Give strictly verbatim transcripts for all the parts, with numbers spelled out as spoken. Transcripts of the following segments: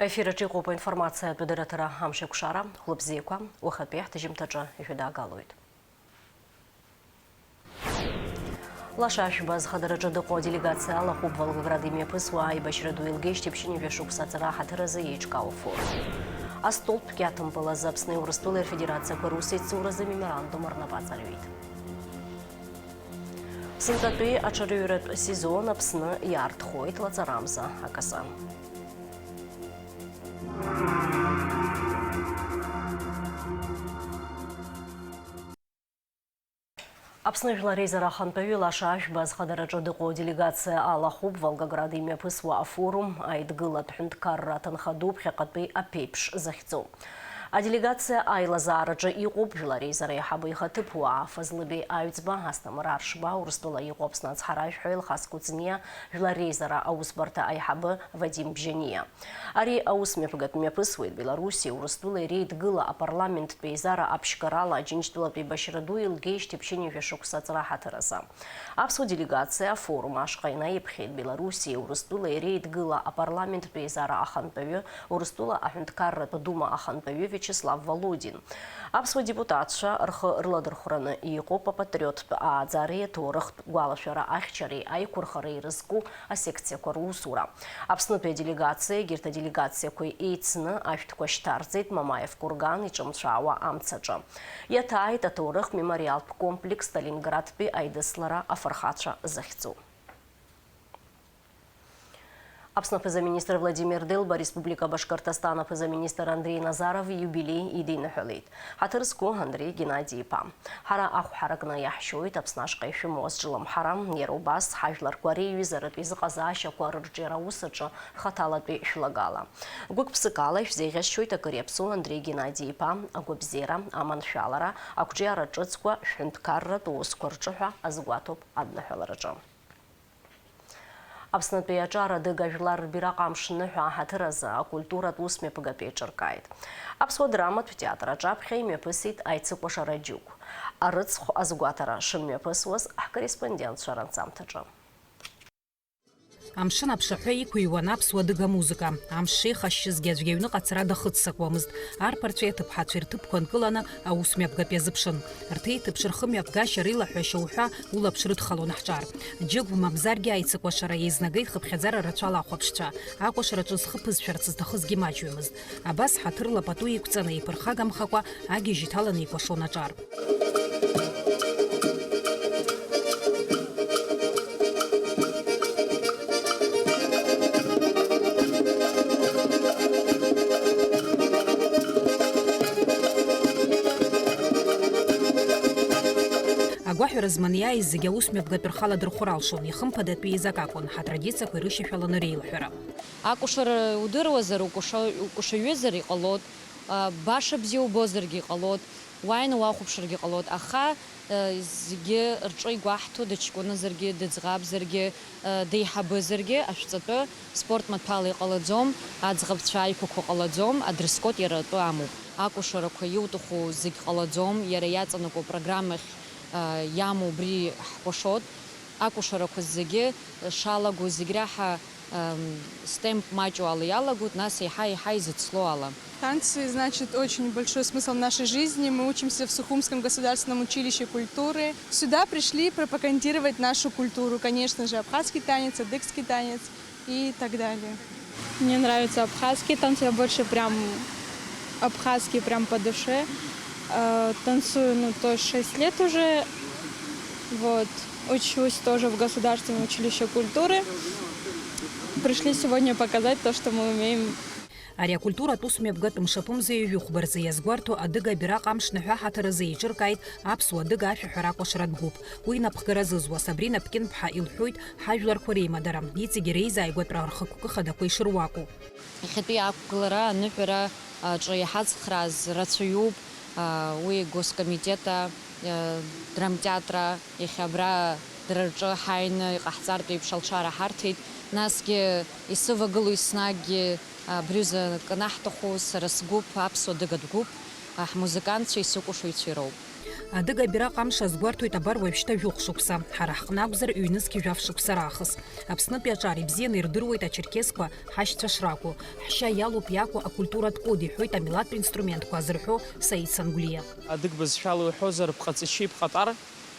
Аефир аҿы иҟоуп аинформациатә дырраҭара Амшеикәшара. Хәлыбзиақәа, уахатәи ҳҭыжьымҭаҿы ишәыдаагалоит. Лаша Ашәба зхадараҿы дыҟоу аделегациа алахәуп Волгоград имҩаԥысуа аибашьра ду еилгеижьҭеи ԥшьынҩажәа шықәса аҵара ҳаҭыр азы еиҿкаау афорум. Астолб кьаҭымпыл азы Аԥсни Урыстәылеи рфедерациақәа русеицуразы меморандум рнапы аҵарҩит. Сынтәатәи аҽарыҩратә сезон Аԥсны иаартхоит лаҵарамза акасы. Аԥсны Жәлар Реизара Ахантәаҩы Лаша Ашәба зхадараҿы дыҟоу аделегациа алахәуп Волгоград имҩаԥысуа афорум аидгылатә ҳәынҭқарра аҭынха ду ԥхьаҟатәи аԥеиԥш захьӡу. Аделегациа аилазаараҿы иҟоуп Жәлар Реизара аиҳабы ихаҭыԥуаа Фазлыбеи Аҩӡба, Асҭамыр Аршба, Урыстәыла иҟоу Аԥсны ацҳаражәҳәаҩ Алхас Кәыҵниа, Жәлар Реизара аусбарҭа аиҳабы Вадим Бжьаниа. Ари аусмҩаԥгатә мҩаԥысуеит Белоруссиеи Урыстәылеи реидгыла апарламенттә еизара аԥшьгарала Аџьынџьтәылатә еибашьра ду еилгеижьҭеи ԥшьынҩажәа шықәса аҵара ҳаҭыр азы. Аԥсуа делегациа афорум ашҟа инаиԥхьеит Белоруссиеи Урыстәылеи реидгыла апарламенттә еизара ахантәаҩы, Урыстәыла аҳәынҭқарратә дума ахантәаҩы Виачеслав Володин. Аԥсуа депутатцәа рхы рыладырхәраны иҟоуп апатриоттә ааӡареи аҭоурыхтә гәалашәара ахьчареи аиқәырхареи рызку асекциақәа русура. Аԥснытәи аделегациа егьырҭ аделегациақәеи еицны ашәҭқәа шьҭарҵеит Мамаев курган иҿымцәаауа амцаҿы. Иаҭааит аҭоурых мемориалтә комплекс Сталинградтәи аидыслара афырхацәа захьӡу. Аԥсны аԥыза-министр Владимир Делба Республика Башкортостан аԥыза-министр Андрей Назаров ииубилеи идиныҳәалеит. Ҳаҭыр зқәу Андреи Геннади-иԥа. Ҳара ахә ҳаракны иаҳшьоит Аԥсны ашҟа ишәымоу азҿлымҳара, иара убас ҳажәларқәа реиҩызаратә изыҟазаашьақәа рырҿиара аус аҿы хаҭалатәи шәлагала. Гәык-ԥсыкала ишәзеиӷьасшьоит акыр иаԥсоу Андреи Геннади-иԥа агәабзиара, аманшәалара, ақәҿиара ҿыцқәа шәҳәынҭқарратә усқәа рҿы ҳәа азгәаҭоуп адныҳәалараҿы. Аԥснытәи аҿар адыга жәлар рбираҟ амш ныҳәа аҳаҭыр азы акультуратә усмҩаԥгатә еиҿыркааит. Аԥсуа драматә театр аҿаԥхьа имҩаԥысит аицыкәашара џьықә. Арыцхә азгәаҭара шымҩаԥысуаз ҳкорреспондентцәа ранҵамҭаҿы. Амшын аԥшаҳәа иқәыҩуан аԥсуа адыга музыка. Амш шеихашьшьызгьы аӡәгьы аҩныҟа ацара дахыццакуамызт. Арԥарцәеи аҭыԥҳацәеи рҭыԥқәа нкыланы аус мҩаԥгатә иазыԥшын. Рҭеиҭыԥш, рхымҩаԥгашьа, реилаҳәашьа уҳәа улаԥш рыдхалон аҳҿар. Џьыгә мамзаргьы аицыкәашара еизнагеит хыԥхьаӡара рацәала ахәаԥшцәа. Акәашараҿы зхы ԥызшәарц зҭахызгьы маҷҩымызт. Абас ҳаҭырла пату иқәҵаны еиԥырхагамхакәа агьежь иҭаланы икәашон аҿар. Агәаҳәара зманы иааиз зегьы аус мҩаԥгатә рхала дырхәыр алшон, ихымԥадатәиз акакәын, ҳатрадициақәа ирышьашәаланы реилаҳәара. Акәашара удыруазар, укәаша-, укәашаҩызар иҟалоит, а, баша бзиа убозаргьы иҟалоит, уааины уахәаԥшыргьы ҟалоит, аха, а, зегьы рҿы игәаҳҭо, дыҷкәыназаргьы, дыӡӷабзаргьы, а, деиҳабызаргьы, ашәҵатәы спорт маҭәала иҟалаӡом, аӡӷабцәа аиқәақәа ҟалаӡом, адресс-код иара атәы амоуп. Акәашарақәа иуҭаху зегь ҟалаӡом, иара иаҵанакуа программахь, а, иамоу убри ҳкәашоит. Акәашарақәа зегьы шалаго, зегь раҳа, ам, стемп маҷу ала иалагоит, нас еиҳа-еиҳа изыцло ала. Танцы, значит, очень большой смысл в нашей жизни. Мы учимся в Сухумском государственном училище культуры. Сюда пришли пропагандировать нашу культуру, конечно же, абхазский танец, адыгский танец и так далее. Мне нравятся абхазские танцы, я больше прям абхазские прям по душе. Э, танцую, ну, то есть шесть лет уже. Вот. Учусь тоже в государственном училище культуры. Пришли сегодня показать то, что мы умеем. Ари акультуратә усмҩаԥгатә мшаԥымза ҩажәихәба рзы иазгәарҭо адыга абираҟ амш ныҳәа ҳаҭыр азы еиҿыркааит аԥсуа адыга ашәаҳәара акәашаратә гәыԥ. Уи напхгара зызуа Сабрина Ԥкьынԥҳа илҳәоит ҳажәларқәа реимадара, иҵегьы реизааигәатәра рхықәкы хадақәа ишыруаку. Иахьатәи ақәгылара аныҳәара аҿы иҳацхрааз рацәаҩуп, а, уи госкомитета, а, драмтеатра, иахьа абра дара рҿы ҳааины иҟаҳҵартә еиԥш алшара ҳарҭеит, насгьы исывагылоу еснагьгьы абри аҩыза кнаҳҭаху сара сгәыԥ, аԥсуа дыгатә гәыԥ, а, ҳмузыкантцәеи сыкәашаҩцәеи роуп. Адыга абираҟ амш азгәарҭоит абар уажәшьҭа жәохә шықәса, ҳара ҳҟны акәзар, ҩнызқь жәаф шықәса раахыс. Аԥснытәи аҿар ибзианы ирдыруеит ачерқьесқәа ҳашьцәа шракәу. Ҳшьа иалоуп иакәу акультуратә код, иҳәоит амилаҭтә инструментқәа азырҳәо Саид Сангәлиа. Адыг бызшәала уҳәозар, бҟаҵашьеи бҟатар,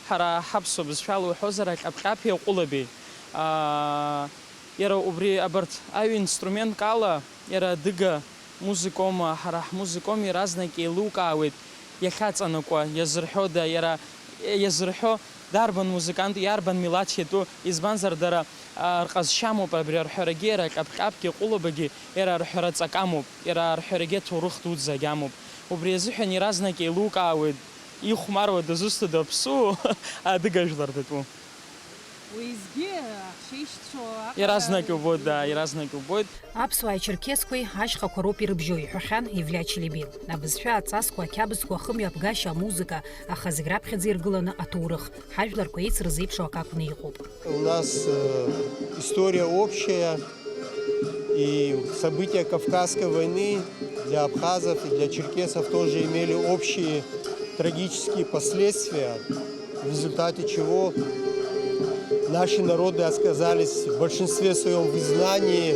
ҳара ҳаԥсуа бызшәала уҳәозар, аҟьаԥҟьаԥи аҟәылаби. Аа, иара убри абарҭ аҩ-инструментк ала, иара адыга музыкоума, ҳара ҳмузыкоума, иаразнак еилукаауеит иахьаҵанакуа, иазырҳәода, иара иазырҳәо дарбан музыкант, иарбан милаҭ иатәу, избанзар, дара, аа, рҟазшьа амоуп абри арҳәарагьы, иара аҟьаԥҟьаԥгьы аҟәылабагьы, иара арҳәара ҵак амоуп, иара арҳәарагьы аҭоурых дуӡӡагь амоуп. Убри азыҳәан иаразнак еилукаауеит, ихәмаруа дызусҭада аԥсуоу адыга жәлар датәу? Уеизгьы ҳшеишьцәоу аҟара Иаразнак иубоит, да, иаразнак иубоит. Аԥсуааи ачерқьесқәеи ашьхақәа роуп ирыбжьоу, иҳәахьан Евлиа Челеби. Абызшәа, аҵасқәа, ақьабзқәа, ахымҩаԥгашьа, амузыка, аха зегь раԥхьаӡа иргыланы аҭоурых, ҳажәларқәа еицырзеиԥшу акы акәны иҟоуп. У нас, э, история общая, и события Кавказской войны для абхазов и для черкесов тоже имели общие трагические последствия, в результате чего наши народы оказались в большинстве своём в изгнании.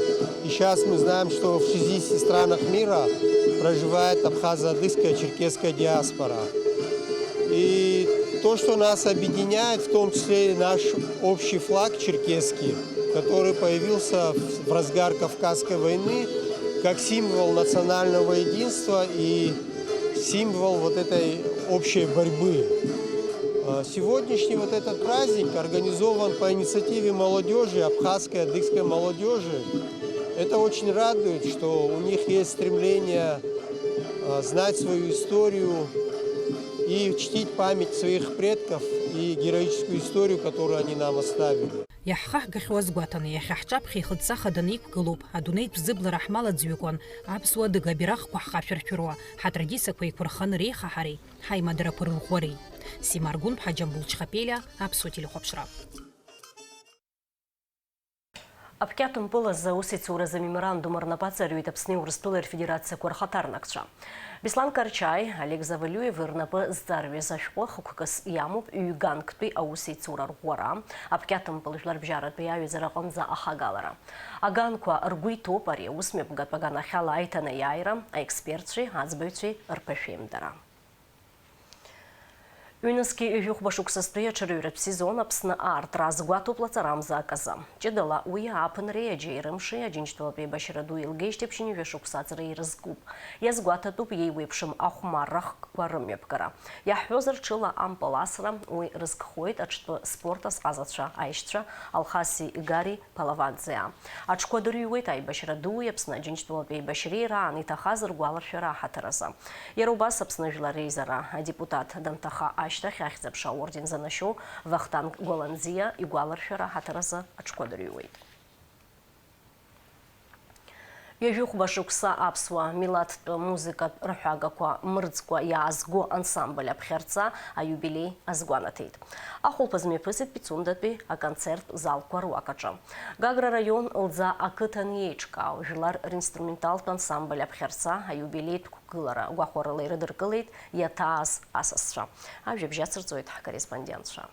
И сейчас мы знаем, что в шестидесяти странах мира проживает абхазо-адыгская, черкесская диаспора. И то, что нас объединяет, в том числе и наш общий флаг черкесский, который появился в, в разгар Кавказской войны как символ национального единства и символ вот этой общей борьбы. А, сегодняшний вот этот праздник организован по инициативе молодёжи, абхазской, адыгской молодёжи. Это очень радует, что у них есть стремление, а, знать свою историю и чтить память своих предков и героическую историю, которую они нам оставили. Иаҳхаҳгахьоу азгәаҭаны, иахьа ҳҿаԥхьа ихыҵӡа хаданы иқәгылоуп, адунеитә зыблара ҳмал аӡҩыкуан, аԥсуа адыга абираҟқәа ҳхашәыршәыруа, ҳатрадициақәа еиқәырханы реихаҳареи, ҳаимадарақәа рырӷәӷәареи. Сима Аргәынԥҳа, Џьамбул Чхапелиа, Аԥсуа телехәаԥшра. Аԥқьаҭмпыл азы аусеицуразы амеморандум рнапы аҵарҩит Аԥсни Урыстәылеи рфедерациақәа рхаҭарнакцәа. Беслан Карчаи, Олег Завалиуеви рнапы зҵарҩыз ашәҟәы хықәкыс иамоуп ҩганктәи аусеицура рӷәӷәара, аԥқьаҭмпыл жәларбжьаратәи аиҩызара аҟынӡа ахагалара. Аганқәа ргәы иҭоуп ари аусмҩаԥгатә аганахьала аиҭанеиааира, аекспертцәеи аӡбаҩцәеи рԥышәеимдара. Ҩнызқьи ҩажәи хәба шықәсазтәи аҽырҩратә сезон Аԥсны аартра азгәаҭоуп лаҵарамза аказы. Ҷыдала уи ааԥынреи аџьеи рымши Аџьынџьтәылатә еибашьра ду илгеижьҭеи ԥшьынҩажәа шықәса аҵра ирызкуп. Иазгәаҭатәуп иеиуеиԥшым ахәмарра хкқәа рымҩаԥгара. Иаҳҳәозар, ҽыла ампыл асра уи рызкхоит аҽтәы спорт азҟазацәа аишьцәа Алхаси Гари Палаванӡеа. Аҽқәа дырҩуеит аибашьра дуи Аԥсны Аџьынџьтәылатә еибашьреи раан иҭахаз ргәаларшәара аҳаҭыр азы. Иара убас Аԥсны Жәлар Реизара адепутат данҭаха ашьҭахь Ахьӡ-аԥша аорден занашьоу Вахтанг Гәаланӡиа игәаларшәара аҳаҭыр азы аҽқәа дырҩуеит. Ҩажәи хәба шықәса аԥсуа милаҭтә музыкатә рҳәагақәа мырӡкәа иаазго ансамбль Аԥхьарца аиубилеи азгәанаҭеит. Ахәылԥаз мҩаԥысит Пицундатәи аконцерттә залқәа руак аҿы. Гагра араион Лӡаа ақыҭан еиҿкаау жәлар ринструменталтә ансамбль Аԥхьарца аиубилеитә қәгылара гәахәарыла ирыдыркылеит иаҭааз асасцәа. Ажәабжь ацырҵоит ҳкорреспондентцәа.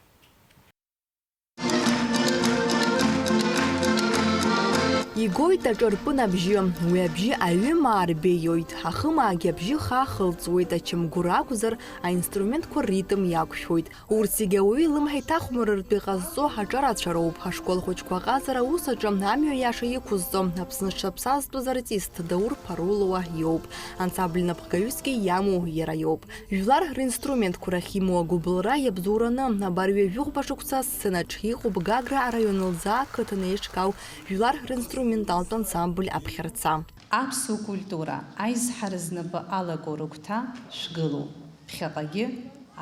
Игоит аҿырпын абжьы, уи абжьы аҩымаа рбеиоит, ахымаагьы абжьы хаа хылҵуеит, ачамгәыр акәзар, аинструментқәа рритм иақәшәоит. Урҭ зегьы ауаҩы илымҳа иҭахәмарыртә иҟазҵо аҿарацәа роуп. Ашкол хәыҷқәа аҟазара аус аҿы амҩа иаша иқәызҵо, Аԥсны зҽаԥсазтәыз артист Даур Ԥарулуа иоуп. Ансамбль напхгаҩысгьы иамоу иара иоуп. Жәлар ринструментқәа рахь имоу агәыбылра иабзоураны, абар ҩажәи хәба шықәса асценаҿ иҟоуп Гагра араион Лӡаа ақыҭан еиҿкаау жәлар ринструменталтә ансамбль Аԥхьарца. Аԥсуа культура аизҳара знапы алаку рыгәҭа шәгылоуп, ԥхьаҟагьы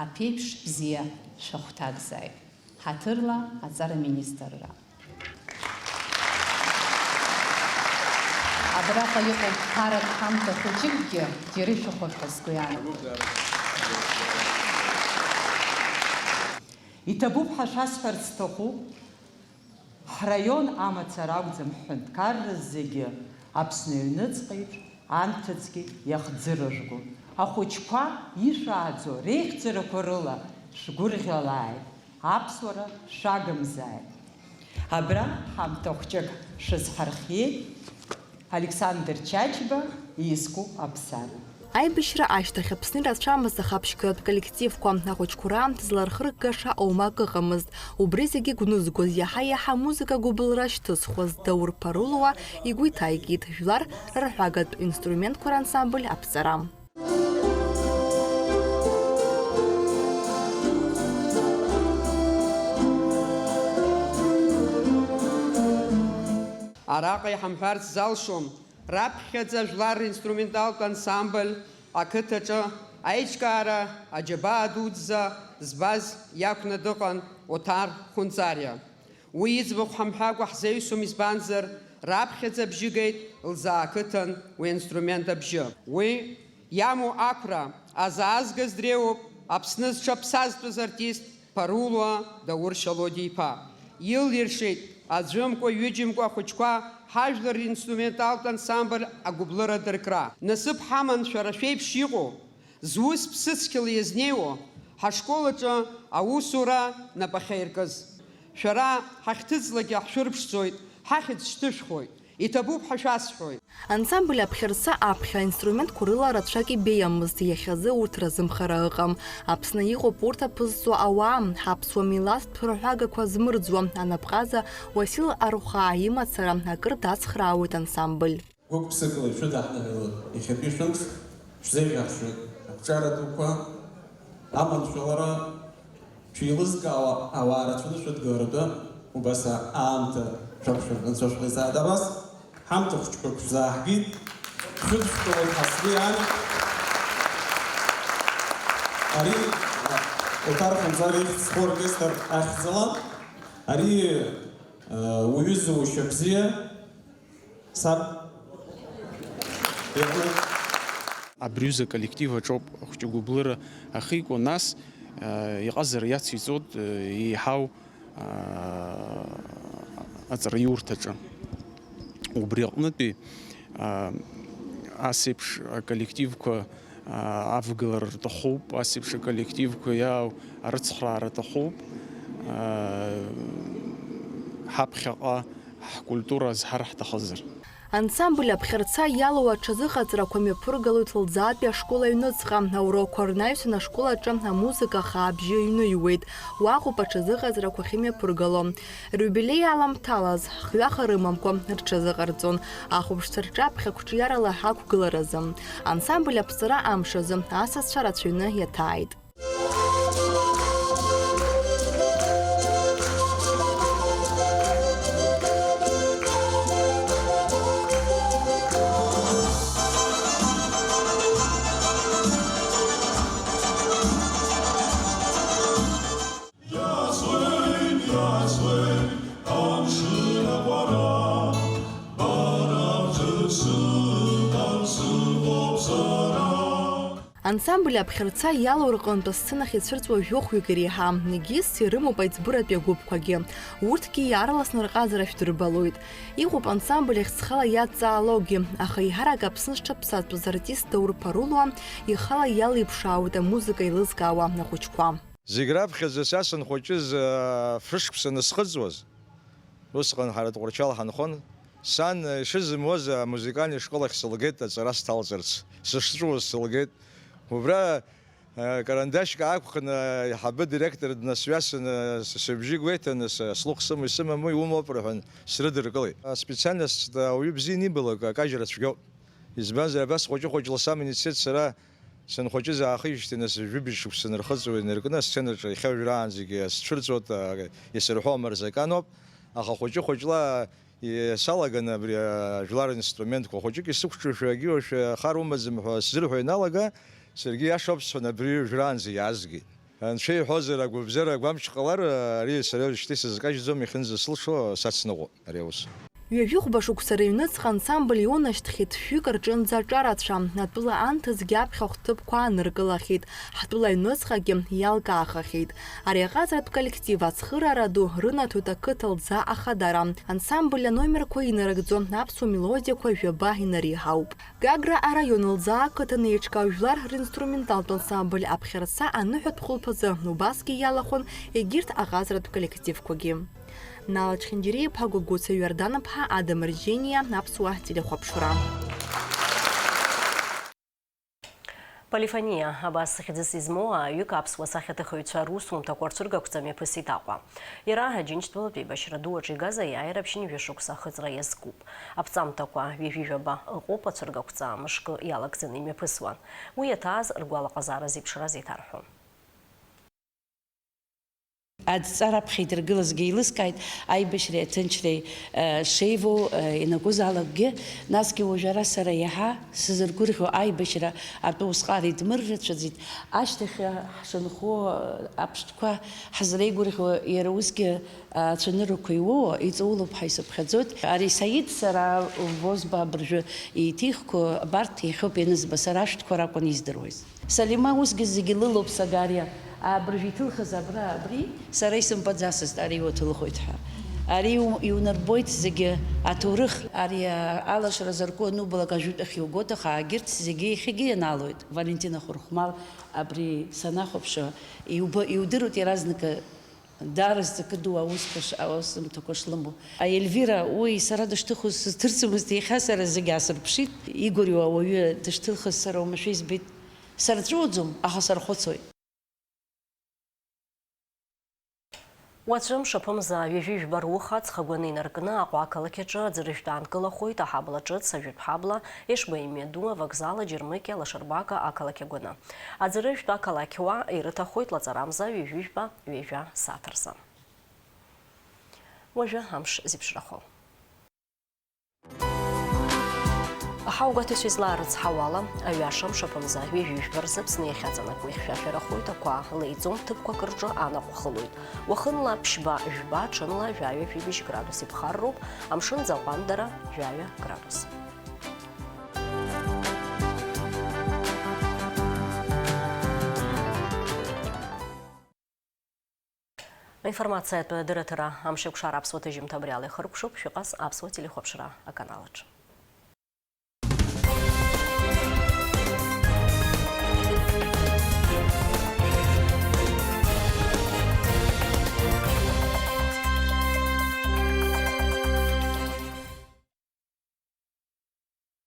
аԥеиԥш бзиа шәахәҭакзааит. Ҳаҭырла аҵара министрра. Абраҟа иҟоуп ԥарак ҳамҭа хәыҷыкгьы џьара ишәыхәап ҳәа сгәы иаанагоит. Иҭабуп ҳәа шәасҳәарц сҭахуп, ҳраион амацара акәӡам, ҳҳәынҭқарра зегьы Аԥсны аҩныҵҟеиԥш анҭыҵгьы иахӡырыжәго, Ахәыҷқәа ишәааӡо реихьӡарақәа рыла шәгәырӷьалааит, аԥсуара шәагымзааит. Абра ҳамҭа хәҷык шәызҳархиеит, Александр Чачба, изку аԥсара. Аибашьра ашьҭахь Аԥсны ирацәамызт ахәаԥшьгаратә коллективқәа, ахәыҷқәа раамҭазы лархырггаша оумак ыҟамызт. Убри зегьы гәнызгоз, иаҳа-иаҳа амузыка гәыбылра шьҭызхуаз Даур Парулуа игәы иҭаикит жәлар рырҳәагатә инструментқәа рансамбль аԥҵара. Араҟа иҳамҳәарц залшом, раԥхьаӡа жәлар ринструменталтә ансамбль ақыҭаҿы аиҿкаара аџьабаа дуӡӡа збаз иақәны дыҟан Оҭар Хәынҵариа. Уи иӡбахә ҳамҳәакәа ҳзеиҩсом, избанзар, раԥхьаӡа абжьы геит Лзаа ақыҭан уи аинструмент абжьы. Уи иамоу ақәра азаазгаз дреиуоуп Аԥсны зҽаԥсазтәыз артист Парулуа Даур Шьалодиа-иԥа. Илиршеит аӡәымкәа-ҩыџьамкәа ахәыҷқәа ҳажәлар ринструменталтә ансамбль агәыблыра дыркра. Насыԥ ҳаман шәара шәеиԥш иҟоу, зус ԥсыцқьала иазнеиуа, ҳашкол аҿы аусура напахьа иркыз. Шәара ҳахьҭыҵлакгьы ҳшәырԥшӡоит, ҳахьӡ шьҭышәхуеит. Иҭабуп ҳәа шәасҳәоит. Ансамбль Аԥхьарца аԥхьа аинструментқәа рыла рацәак ибеиамызт, иахьазы урҭ разымхара ыҟам. Аԥсны иҟоуп урҭ аԥызҵо ауаа, ҳаԥсуа милаҭтә рҳәагақәа змырӡуа, анапҟаза Уасил Архәаа имацара акыр дацхраауеит ансамбль. Гәык-ԥсыкала ишәыдаҳныҳәалоит иахьатәи шәымш, шәзеиӷьаҳшьоит ақәҿиара дуқәа, аманшәалара, шәеилызкаауа ауаа рацәаны шәыдгыларатәы убас аамҭа шәақәшәар анцәа шәҟаиҵааит. Абас ҳамҭа хәыҷқәак шәзааҳгеит, шәыдышәкылоит ҳасгьы ан. Ари Оҭар Хәынҵариа ихьӡ зху оркестр ахьӡала. Ари, э, уҩыза ушьа бзиа. Саб. Иҟалеит. Абри аҩыза аколлектив аҿоуп ахәҷы гәыблыра ахьику, нас, э, иҟазара иациҵоит, э, еиҳау, э, аҵараиурҭаҿы. Убри аҟнытәи, э, ас еиԥш аколлективқәа аа, авгылара рҭахуп, ас еиԥш аколлективқәа иаау арыцхраара аҭахуп, аа, ҳаԥхьаҟа ҳкультура азҳар ҳҭахызар. Ансамбль Аԥхьарца иалоу аҽазыҟаҵарақәа мҩаԥыргалоит Лӡаатәи ашкол аҩныҵҟа, аурокқәа рнаҩсан ашкол аҿы амузыка ахаабжьы ҩныҩуеит, уаҟоуп аҽазыҟаҵарақәа ахьымҩаԥыргало. Рыҩбилеи аламҭалаз, хҩаха рымамкәа рҽазыҟарҵон, ахәаԥшцәа рҿаԥхьа қәҿиарала ҳақәгыларазы. Ансамбль аԥҵара амш азы асасцәа рацәаҩны иаҭааит. Иацлеит, иацлеит, амшын аҟәара, бара бҭыԥ сыҭан сыҟоуп сара. Ансамбль Аԥхьарца иалоу рҟынтә асценахь ицәырҵуа жәохәҩык иреиҳам, егьыс ирымоуп аиҵбыратәи агәыԥқәагьы. Урҭгьы иаарласны рҟазара шәдырбалоит. Иҟоуп ансамбль ахьӡ зхала иадҵаалогьы, аха еиҳарак Аԥсны зҽаԥсазтәыз артист Даур Парулуа ихала иалеиԥшаауеит амузыка еилызкаауа ахәыҷқәа. Зегь раԥхьаӡа са сынхәыҷыз, аа, фышықәса анысхыҵуаз, усҟан ҳара Тҟәарчал ҳанхон, сан ишызымуаз амузыкальный школ ахь сылгеит, аҵара сҭалҵарц, сышҵәуоз сылгеит. Убра, аа, карандашьк аақәхны аиҳабы директор днасҩасны, с-, сыбжьы гәеиҭаны, с-, слыхә сымоу исымаму иумоуп рҳәан, срыдыркылеит. Аспециальность ауаҩы бзиа анибалак, акажьра цәгьоуп. Избанзар, абас хәыҷы-хәыҷла саман ицеит сара, сынхәыҷыз аахижьҭеи, нас, жәибжь шықәса нырхыҵуа инаркны, асценаҿы иахьа уажәраанӡагьы сцәырҵуеит, а, исырҳәо амырзаканоуп, аха хәыҷы-хәыҷла, и-, салаганы абри, а, жәлар инструментқәа хәыҷык исықәҿушәа, агьиуашәа хар умаӡам ҳәа сзырҳәо ианалага, саргьы иашоуп сҳәан, абри уажәраанӡа иаазгеит. Анцәа иҳәозар, агәабзиара агәамч ҟалар, ари сара уажәшьҭа исызкажьӡом, иахьынӡасылшо сацныҟәоит ари аус. Ҩажәихәба шықәса рыҩныҵҟа ансамбль иоунашьҭхьеит, шәҩык рҿынӡа аҿарацәа, атәыла анҭыҵгьы аԥхьахә ҭыԥқәа ааныркылахьеит, ҳтәыла аҩныҵҟагьы иалкаахахьеит. Ари аҟазаратә коллектив ацхыраара ду рынаҭоит ақыҭа лӡа Ахадара. Ансамбль аномерқәа инарыгӡо аԥсуа мелодиақәа жәаба инареиҳауп. Гагра араион лӡа ақыҭан еиҿкаау жәлар ринструменталтә ансамбль Аԥхьарца аныҳәатә хәылԥазы убасгьы иалахәын егьырҭ аҟазаратә коллективқәагьы. Нала Чхинџьариа-иԥа, Гәыгәыца Иордан-иԥҳа, Адам Рџьениа, Аԥсуа телехәаԥшра. Полифониа, абас хьӡыс измоу ааҩык аԥсуа сахьаҭыхыҩцәа русумҭақәа рцәыргақәҵа мҩаԥысит Аҟәа. Иара Аџьынџьтәылатә еибашьра ду аҿы игаз аиааира ԥшьынҩажәа шықәса ахыҵра иазкуп. Аԥҵамҭақәа ҩажәи жәаба ыҟоуп ацәыргақәҵа мышкы иалагӡаны имҩаԥысуан. Уи иаҭааз ргәалаҟазаара зеиԥшраз еиҭарҳәон. Адҵа раԥхьа идыргылазгьы еилыскааит аибашьреи аҭынчреи, э, шеивоу, э, ианакәызаалакгьы, насгьы уажә ара сара иаҳа сзыргәырӷьо аибашьра атәы усҟар идмыррацәаӡеит, ашьҭахь, э, ҳшынхо, э, аԥштәқәа ҳазреигәырӷьо иара усгьы, э, ацәаныррақәа иуоуа иҵаулоуп ҳәа исыԥхьаӡоит. Ари Саид сара Возба абыржәы еиҭихго абарҭ иахьоуп ианызба, сара ашәҭқәа ракәын издыруаз. Салима усгьы зегьы лылоуп, Сагариа, абыржәы иҭылхыз абра, абри, сара исымбаӡацызт, ари уаҭылхоит ҳәа. Ари иу-, иунарбоит зегьы аҭоурых. Ари, а, алашара зарку анубалак ажәытәахь иугоит, аха егьырҭ зегьы иахьагьы ианаалоит. Валентина Хәырхәмал, абри санахәаԥшуа, иуба-, иудыруеит иаразнакы Даара зҵакы ду аусқәа ш-, аусумҭақәа шлымоу. Аельвира, уи сара дышҭыхоз сызҭырцымызт, иахьа сара зегь аасырԥшит. Игәырҩуа ауаҩы дышҭылхыз сара уамашәа избеит. Сарҵәыуаӡом, аха сархәыцуеит. Уаҵәы мшаԥымза ҩажәи жәба руха аҵхагәаны инаркны Аҟәа ақалақь аҿы аӡырыжәтә аанкылахоит аҳабла ҿыц, ажәытә ҳабла, Ешба имҩаду, авокзал, аџьармыкьа, Лашарбага ақалақь агәаны. Аӡырыжәтә ақалақьуаа ирыҭахоит лаҵарамза ҩажәи жәба ҩажәа сааҭ рзы. Уажәы амш зеиԥшрахо. Ҳаугәаҭаҩцәа излаарыцҳауала, аҩаша мшаԥымза ҩажәи жәба рзы Аԥсны иахьаҵанакуа ихьшәашәарахоит, ақәа леиӡом, ҭыԥқәак рҿы анаҟә хылоит. Уахынла ԥшьба, жәба, ҽынла жәаҩа-жәибжь градус иԥхарроуп, амшын ӡаҟәандара жәаҩа градус. Аинформациатә дырраҭара Амшеикәшара аԥсуа ҭыжьымҭа абри ала ихыркәшоуп, шәыҟаз аԥсуа телехәаԥшра аканалаҿ.